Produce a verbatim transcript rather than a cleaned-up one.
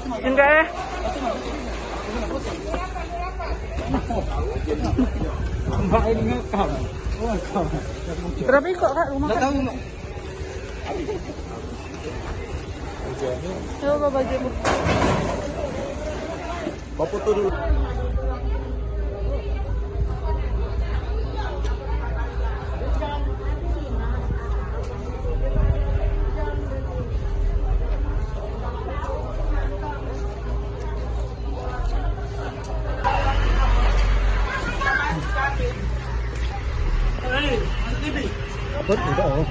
Enggak eh. Mbak ini ngekam. Berapa ikut kak rumah? Enggak tahu, Mak. Coba bagi. Bapak tuh dulu. Apa? Enggak, oh.